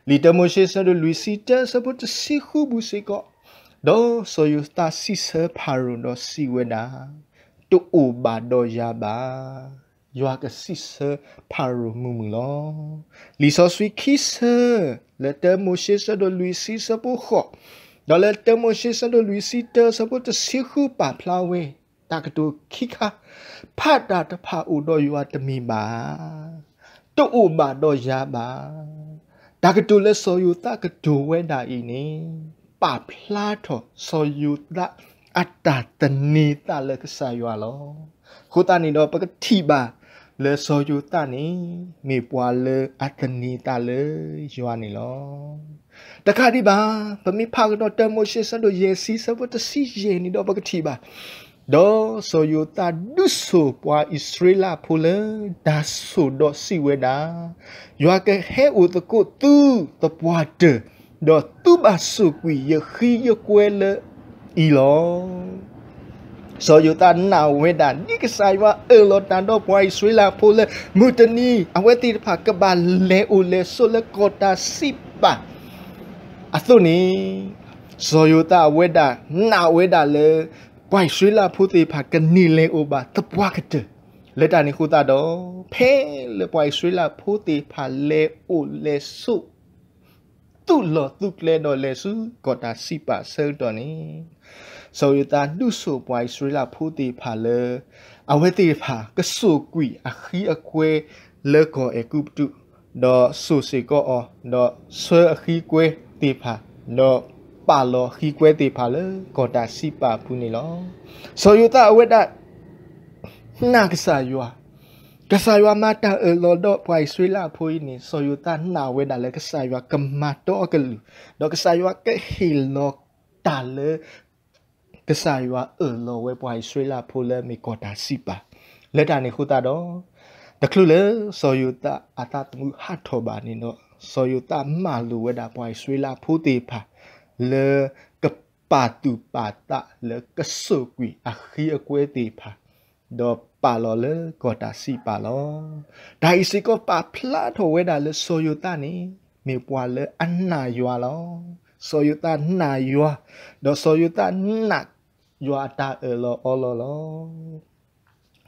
လံာ်တၢမိၤၡ့ဆၢဒိၣ်လွံၢ်ဆံတၢ ဆၢဖိတဆံဃုပူၤစ့ၢ်ကီး, ဒီးစီၤယိၤသးစံးဆၢဖၤရိၤဒီးစံးဝဲဒၣ်, တအိၣ်ဘၣ်ဒီးယၤဘၣ်. ယွၤကစံးဆၢဖၤရိၤမုာ်မုာ်လီၤ. လံာ်စီဆှံခံဆၢ, လၢတၢမိၤၡ့ဆၢဒိၣ်လွံၢ်ဆံဆၢဖိဃိး, ဒီးလၢတၢမိၤၡ့ဆၢဒိၣ်လွံၢ်ဆံတၢ ဆၢဖိတဆံဃုပာ်ဖျါဝဲ တၢ်ကတိၤခံခါ, ဖးတၢ်တဖၣ်အိၣ်ဒီးယွၤတမ့ၢ်ဘၣ်. တအိၣ်ဘၣ်ဒီးယၤဘၣ်. တၢ်ကတိၤလၢစီၤယိၤသးကတိၤဝဲဒၣ်အံၤန့ၣ်, ပာ်ဖျါထီၣ်စီၤယိၤသးအတၢ်သန့ၤသးလၢကစၢ်ယွၤလီၤ. အဃိသတးန့ၣ်ဒီး ပကထံၣ်ဘၣ်လၢစီၤယိၤသးန့ၣ် မ့ၢ်ပှၤလၢအသန့ၤသးလၢယွၤန့ၣ်လီၤ. တကးဒံးဘၣ်, ပမ့ၢ်ဖးကဒီးတၢမိၤၡ့ဆၢဒိၣ်ယဲၢ်ဆံ ဆၢဖိတဆံယဲၢ်န့ၣ်ဒီး ပကထံၣ်ဘၣ်, ဒီးစီၤယိၤသးဒုးဆိၣ်ပှၤအံၣ်စရ့လးဖိလၢ တၢ်ဆိၣ်ဒီးစံးဝဲဒၣ်, ယွၤကဟဲအိၣ်သကိးသုသပှၢ်တၢၢ်, ဒီးသုဘၣ်စိာ်ကွံာ်ယဃံယကွဲလၢအံၤလီၤ. စီၤယိၤသးနာ်ဝဲဒၣ် ဒ်ကစၢ်ယွၤအၢၣ်လီၤတၢ်ဒီးပှၤအံၣ်စရ့လးဖိလၢ မုၢ်တနံၤ အဝဲသ့ၣ်တဖၣ်ကဘၣ်လဲၤအိၣ်လဲၤဆိးလၢကီၢ်တၢ်စံးပာ် အသိးန့ၣ်, စီၤယိၤသးအဝဲဒၣ်နာ်ဝဲဒၣ်လၢ ပှၤအံၣ်စရ့လးဖိသ့ၣ်တဖၣ်ကန့ၢ်လဲၤအိၣ်ဘၣ်သပှၢ်ကတၢၢ်, လၢတၢ်န့ၣ်အဃိသတးဒီး ဖဲလၢပှၤအံၣ်စရ့လးဖိသ့ၣ်တဖၣ်လဲၤအိၣ်လဲၤဆိး သူၣ်လီၤသူၣ်ကျဲဒီးလဲၤဆူကီၢ်တၢ်စံးပာ်အဆၢကတီၢ်န့ၣ်, စီၤယိၤသးဒုးဆိၣ်ပှၤအံၣ်စရ့လးဖိသ့ၣ်တဖၣ်လၢ အဝဲသ့ၣ်တဖၣ်ကစိာ်ကွံာ်အဃံအကွဲလၢကီၢ်အဲၤကူပတူး, ဒီးစိာ်စ့ၢ်ကီးအီၤ, ဒီးဆှၢအဃံကွဲသ့ၣ်တဖၣ်, ဒီးပာ်လီၤအဃံကွဲသ့ၣ်တဖၣ်လၢကီၢ်တၢ်စံးပာ်အပူၤန့ၣ်လီၤ. စီၤယိၤသးအဝဲဒၣ် နာ်ကစၢ်ယွၤ, ကစၢ်ယွၤမၤတၢ်အၢၣ်လီၤဒီးပှၤအံၣ်စရ့လးဖိအံၤန့ၣ်, စီၤယိၤသးနာ်ဝဲဒၣ်လၢကစၢ်ယွၤကမၤတီအကလုၢ်, ဒီးကစၢ်ယွၤကဟ့ၣ်လီၤတၢ်လၢ ကစၢ်ယွၤအၢၣ်လီၤဝဲပှၤအံၣ်စရ့လးဖိလၢမ့ၢ်ကီၢ်တၢ်စံးပာ်, လၢတၢ်န့ၣ်အဃိသတးဒီး, တချုးလၢစီၤယိၤသးအသးသမူဟးထီၣ်ဘၣ်န့ၣ်ဒီး, စီၤယိၤသးမၤလိာ်ဝဲဒၣ်ပှၤအံၣ်စရ့လးဖိသ့ၣ်တဖၣ် လၢကပာ်သူၣ်ပာ်သးလၢကစိာ်ကွံာ်အဃံအကွဲသ့ၣ်တဖၣ်, ဒီးပာ်လီၤလၢကီၢ်တၢ်စံးပာ်လီၤ. တၢ်အံၤစ့ၢ်ကီးပာ်ဖျါထီၣ်ဝဲဒၣ်လၢစီၤယိၤသးန့ၣ် မ့ၢ်ပှၤလၢအနာ်ယွၤလီၤ. စီၤယိၤသးနာ်ယွၤ, ဒီးစီၤယိၤသးနာ်ယွၤအတၢ်အၢၣ်လီၤအီလီၤလီၤ.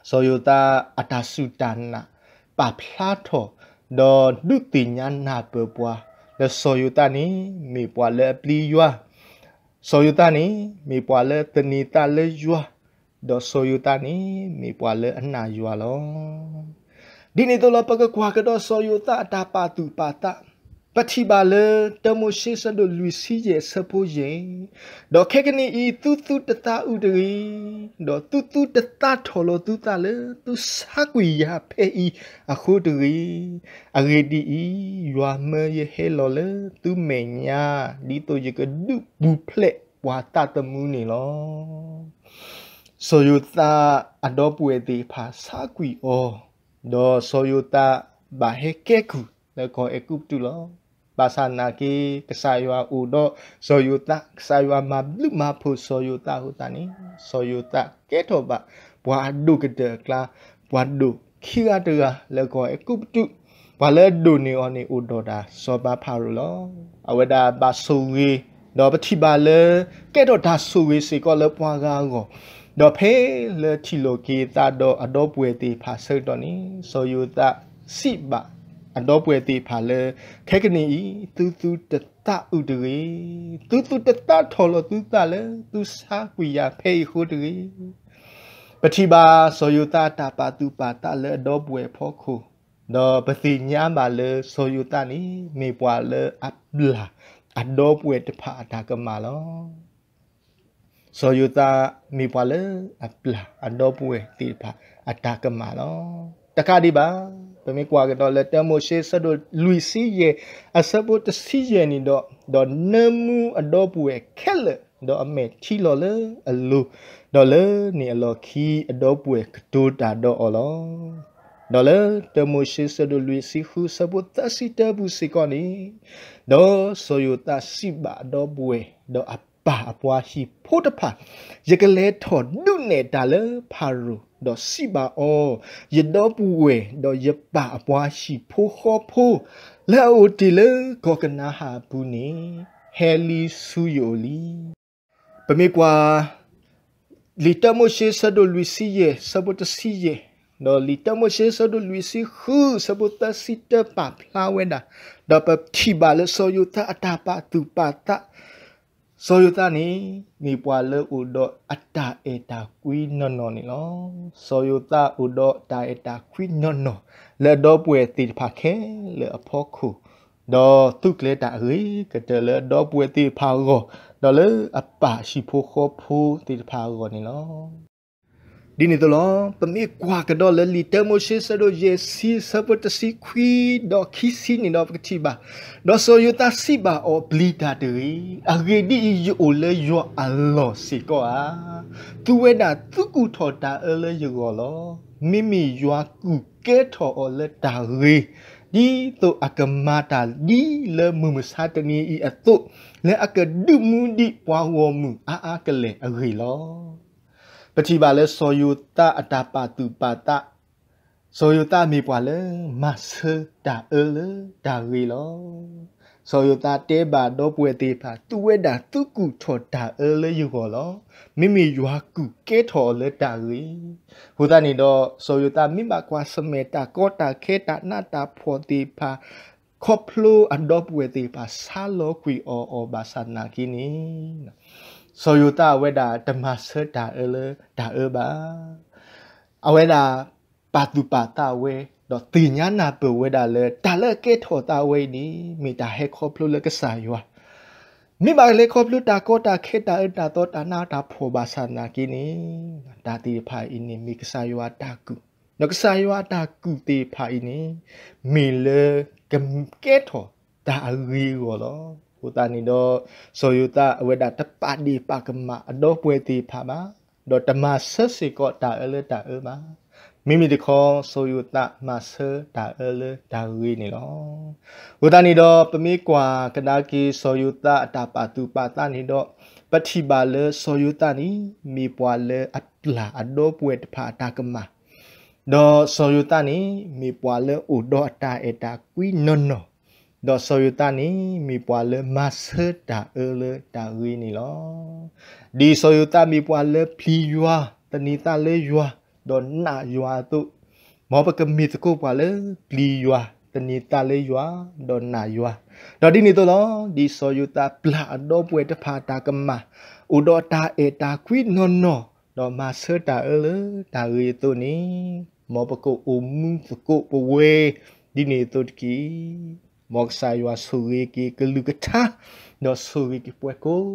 စီၤယိၤသးအတၢ်စူၢ်တၢ်နာ် ပာ်ဖျါထီၣ်, ဒီးဒုးသ့ၣ်ညါနၢ်ပၢၢ်ပှၤ, လၢစီၤယိၤသးန့ၣ် မ့ၢ်ပှၤလၢအပျံၤယွၤ, စီၤယိၤသးန့ၣ် မ့ၢ်ပှၤလၢသန့ၤသးလၢယွၤ, ဒီးစီၤယိၤသးန့ၣ် မ့ၢ်ပှၤလၢအနာ်ယွၤလီၤ. ဒ်န့ၣ်အသိးလီၤ ပကကွၢ်ကဒီးစီၤယိၤသးအတၢ်ပာ်သူၣ်ပာ်သး, ပထံၣ်ဘၣ်လၢတၢမိၤၡ့ဆၢဒိၣ်လွံၢ်ဆံယဲၢ်ဆၢဖိယဲၢ်, ဒီးခဲကနံၣ်အံၤ သုသုတသးအုးတဂ့ၤ, ဒီးသုသုတသးထီၣ်လီၤသုသးလၢသုဆါကွံာ်ယၤဖဲအံၤအဃိတဂ့ၤ. အဂ့ၢ်ဒ်အံၤ, ယွၤမၢယဟဲလီၤလၢသုမဲာ်ညါ, ဒ်သိးယကဒုးပူၤဖျဲးပှၤသးသမူန့ၣ်လီၤ. စီၤယိၤသးအဒီပုၢ်ဝဲၢ်သ့ၣ်တဖၣ်ဆါကွံာ်အီၤ, ဒီးစီၤယိၤသးဘၣ်ဟဲကဲကုၢ်လၢကီၢ်အဲၤကူပတူးလီၤ. ဘၣ်ဆၣ်နာ်က့ ကစၢ်ယွၤအိၣ်ဒီးစီၤယိၤသး, ကစၢ်ယွၤမၤဘျုးမၤဖှိၣ်စီၤယိၤသးအဃိသတးန့ၣ်, စီၤယိၤသးကဲထီၣ်ဘၣ်ပှၤအဒိၣ်ကတၢၢ်အကျါ, ပှၤဒိၣ်ခံဂၤတဂၤလၢကီၢ်အဲၤကူပတူး, ပှၤလၢအဒိၣ်န့ၢ်အီၤန့ၣ်အိၣ်ဒီးတၢ်စီၤပၤဖၤရိၤလီၤ. အဝဲဒၣ်ဘၣ်ဆိၣ်ဂ့ၤ, ဒီးပထံၣ်ဘၣ်လၢ ကဲထီၣ်တၢ်ဆိၣ်ဂ့ၤစ့ၢ်ကီးလၢပှၤဂၤအဂီၢ်, ဒီးဖဲလၢထံၣ်လိာ်က့ၤသးဒီးအဒီပုၢ်ဝဲၢ်သ့ၣ်တဖၣ်ဆၢကတီၢ်န့ၣ်, စီၤယိၤသးစံးဘၣ်အဒီပုၢ်ဝဲၢ်သ့ၣ်တဖၣ်လၢ ခဲကနံၣ်အံၤ သုသုတသးအုးတဂ့ၤ, သုသုတသးထီၣ်လီၤသုသးလၢသုဆါကွံာ်ယၤဖဲအံၤအဃိတဂ့ၤ. ပထံၣ်ဘၣ်စီၤယိၤသးအတၢ်ပာ်သူၣ်ပာ်သးလၢအဒီပုၢ်ဝဲၢ်အဖီခိၣ်, ဒီးပသ့ၣ်ညါဘၣ်လၢစီၤယိၤသးန့ၣ် မ့ၢ်ပှၤလၢအပျၢ်အဒီပုၢ်ဝဲၢ်တဖၣ်အတၢ်ကမၣ်လီၤ. စီၤယိၤသးမ့ၢ်ပှၤလၢအပျၢ်အဒီပုၢ်ဝဲၢ်သ့ၣ်တဖၣ်အတၢ်ကမၣ်လီၤ. တကးဒံးဘၣ်, ပမ့ၢ်ကွၢ်ကဒီးလၢတၢမိၤၡ့ဆၢဒိၣ်လွံၢ်ဆံယဲၢ် အဆၢဖိတဆံယဲၢ်န့ၣ်ဒီး, ဒီးနၢမူအဒီပုၢ်ဝဲၢ်ခဲလၢာ်, ဒီးအမဲာ်ထံလီၤလၢအလိၤ, ဒီးလၢန့ၣ်အလီၢ်ခံအဒီပုၢ်ဝဲၢ်ကတိၤတၢ်ဒီးအီၤလီၤ. ဒီးလၢတၢမိၤၡ့ဆၢဒိၣ်လွံၢ်ဆံဃုဆၢဖိသၢဆံတၢပူၤစ့ၢ်ကီးန့ၣ်, ဒီးစီၤယိၤသးစံးဘၣ်အဒီပုၢ်ဝဲၢ်, ဒီးအပၢ်အပှၤဟံၣ်ဖိတဖၣ်, ယကလဲၤထီၣ်ဒုးနဲၣ်တၢ်လၢဖၤရိၤ, ဒီးစံးဘၣ်အီၤ, ယဒီပုၢ်ဝဲၢ်, ဒီးယပၢ်အပှၤဟံၣ်ဖိဃီဖိ, လၢအအိၣ်တ့ၢ်လၢကီၢ်ကနၤအၣ်အပူၤန့ၣ်, ဟဲလံဆူယအိၣ်လံ. ပမ့ၢ်ကွၢ် လံာ်တၢမိၤၡ့ဆၢဒိၣ်လွံၢ်ဆံယဲၢ်ဆၢဖိတဆံယဲၢ်, ဒီးလံာ်တၢမိၤၡ့ဆၢဒိၣ်လွံၢ်ဆံဃုဆၢဖိသၢဆံတၢပာ်ဖျါဝဲဒၣ်, ဒီးပထံၣ်ဘၣ်လၢစီၤယိၤသးအတၢ်ပာ်သူၣ်ပာ်သး, စီၤယိၤသးန့ၣ် မ့ၢ်ပှၤလၢအိၣ်ဒီးအတၢ်အဲၣ်တၢ်ကွံနီၢ်နီၢ်န့ၣ်လီၤ. စီၤယိၤသးအိၣ်ဒီးတၢ်အဲၣ်တၢ်ကွံနီၢ်နီၢ် လၢအဒီပုၢ်ဝဲၢ်သ့ၣ်တဖၣ်ခဲလၢာ်အဖီခိၣ်, ဒီးသူၣ်ကျဲၤတၢ်အဂ့ၤကတၢၢ်လၢအဒီပုၢ်ဝဲၢ်သ့ၣ်တဖၣ်အဂီၢ်, ဒီးလၢအပၢ်ဟံၣ်ဖိဃီဖိသ့ၣ်တဖၣ်အဂီၢ်န့ၣ်လီၤ. ဒ်န့ၣ်အသိးလီၤ, ပမ့ၢ်ကွၢ်ကဒီးလၢလံာ်တၢမိၤၡ့ဆၢဒိၣ်ယဲၢ်ဆံဆၢဖိတဆံခွံဒီးခံဆံန့ၣ်ဒီးပကထံၣ်ဘၣ်, ဒီးစီၤယိၤသးစံးဘၣ်အီၤ, ပျံၤတၢ်တဂ့ၤ, အဂ့ၢ်ဒ်အံၤ, ယအိၣ်လၢယွၤအလီၢ်စ့ၢ်ကီးဧါ. သုဝဲဒၣ်သုကူၣ်ထီၣ်တၢ်အၢလၢယဂီၢ်လီၤ. မ့မ့ၢ်ယွၤကူၣ်ကဲထီၣ်အီၤလၢတၢ်ဂ့ၤ, ဒ်သိးအကမၤတၢ်ဒ်လၢမုၢ်မဆါတနံၤအံၤအသိး, လၢအကဒုးမူဒံးပှၤဂီၢ်မုၢ်အါအါကလဲာ်အဂ့ၢ်လီၤ. ပထံၣ်ဘၣ်လၢစီၤယိၤသးအတၢ်ပာ်သူၣ်ပာ်သး, စီၤယိၤသးမ့ၢ်ပှၤလၢမၤဆၢတၢ်အၢလၢတၢ်ဂ့ၤလီၤ. စီၤယိၤသးတဲဘၣ်ဒီပုၢ်ဝဲၢ်သ့ၣ်တဖၣ်, သုဝဲဒၣ်သုကူၣ်ထီၣ်တၢ်အၢလၢယဂီၢ်လီၤ. မ့မ့ၢ်ယွၤကူၣ်ကဲထီၣ်အီၤလၢတၢ်ဂ့ၤ. အဃိသတးန့ၣ်ဒီး စီၤယိၤသးမ့ၢ်ဘၣ်ကွၢ်ဆၢၣ်မဲာ်တၢ်ကီတၢ်ခဲတၢ်နးတၢ်ဖှီၣ်သ့ၣ်တဖၣ် ခီဖျိအဒီပုၢ်ဝဲၢ်သ့ၣ်တဖၣ်ဆါလီၤကွံာ်အီၤအီၤဘၣ်ဆၣ်သနာ်က့န့ၣ်, စီၤယိၤသးအဝဲဒၣ်တမၤဆၢတၢ်အၢလၢတၢ်အၢဘၣ်. အဝဲဒၣ်ပာ်သူၣ်ပာ်သးဝဲ, ဒီးသ့ၣ်ညါနၢ်ပၢၢ်ဝဲဒၣ်လၢ တၢ်လၢအကဲထီၣ်သးဝဲအံၤန့ၣ် မ့ၢ်တၢ်ဟဲခီဖျိလၢကစၢ်ယွၤ မ့ၢ်ဘၣ်လဲၤခီဖျိတၢ်ကီတၢ်ခဲတၢ်အၢတၢ်သီတၢ်နးတၢ်ဖှီၣ်ဘၣ်ဆၣ်သနာ်က့န့ၣ်, တၢ်သ့ၣ်တဖၣ်အံၤန့ၣ် မ့ၢ်ကစၢ်ယွၤအတၢ်ကူၣ်, ဒီးကစၢ်ယွၤအတၢ်ကူၣ်သ့ၣ်တဖၣ်အံၤန့ၣ် မ့ၢ်လၢကကဲထီၣ်တၢ်အဂ့ၤအဂီၢ်လီၤ. အဃိသတးန့ၣ်ဒီး စီၤယိၤသးအဝဲဒၣ်တပာ်ဒ့ၣ်ပာ်ကမၣ်အဒီပုၢ်ဝဲၢ်သ့ၣ်တဖၣ်ဘၣ်, ဒီးတမၤဆၢစ့ၢ်ကီးတၢ်အၢလၢတၢ်အၢဘၣ်. မ့မ့ၢ်တခီ စီၤယိၤသးမၤဆၢတၢ်အၢလၢတၢ်ဂ့ၤန့ၣ်လီၤ. အဃိသတးန့ၣ်ဒီး ပမ့ၢ်ကွၢ်ကဒါက့ၤ စီၤယိၤသးအတၢ်ပာ်သူၣ်ပာ်သးန့ၣ်ဒီး, ပထံၣ်ဘၣ်လၢစီၤယိၤသးန့ၣ် မ့ၢ်ပှၤလၢအပျၢ်အဒီပုၢ်ဝဲၢ်တဖၣ်အတၢ်ကမၣ်, ဒီးစီၤယိၤသးန့ၣ် မ့ၢ်ပှၤလၢအိၣ်ဒီးအတၢ်အဲၣ်တၢ်ကွံနီၢ်နီၢ်, ဒီးစီၤယိၤသးန့ၣ် မ့ၢ်ပှၤလၢမၤဆၢတၢ်အၢလၢတၢ်ဂ့ၤန့ၣ်လီၤ. ဒ်စီၤယိၤသးမ့ၢ်ပှၤလၢပျံၤယွၤ, သန့ၤသးလၢယွၤ, ဒီးနာ်ယွၤအသိး, မ်ပကမ့ၢ်သကိးပှၤလၢပျံၤယွၤ, သန့ၤသးလၢယွၤ, ဒီးနာ်ယွၤ, ဒီးဒ်န့ၣ်အသိးလီၤ. ဒ်စီၤယိၤသးပျၢ်အဒီပုၢ်ဝဲၢ်တဖၣ်အတၢ်ကမၣ်, အိၣ်ဒီးတၢ်အဲၣ်တၢ်ကွံနီၢ်နီၢ်, ဒီးမၤဆၢတၢ်အၢလၢတၢ်ဂ့ၤအသိးန့ၣ်, မ်ပကအိၣ်မူသကိးပဝဲဒ်န့ၣ်အသိးတက့ၢ်. မ်ကစၢ်ယွၤဆိၣ်ဂ့ၤက့ၤကလုၢ်ကထါ, ဒီးဆိၣ်ဂ့ၤက့ၤပှၤကိး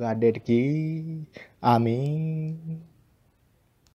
ဂၤဒဲးတက့ၢ်. အၤမ့ၣ်.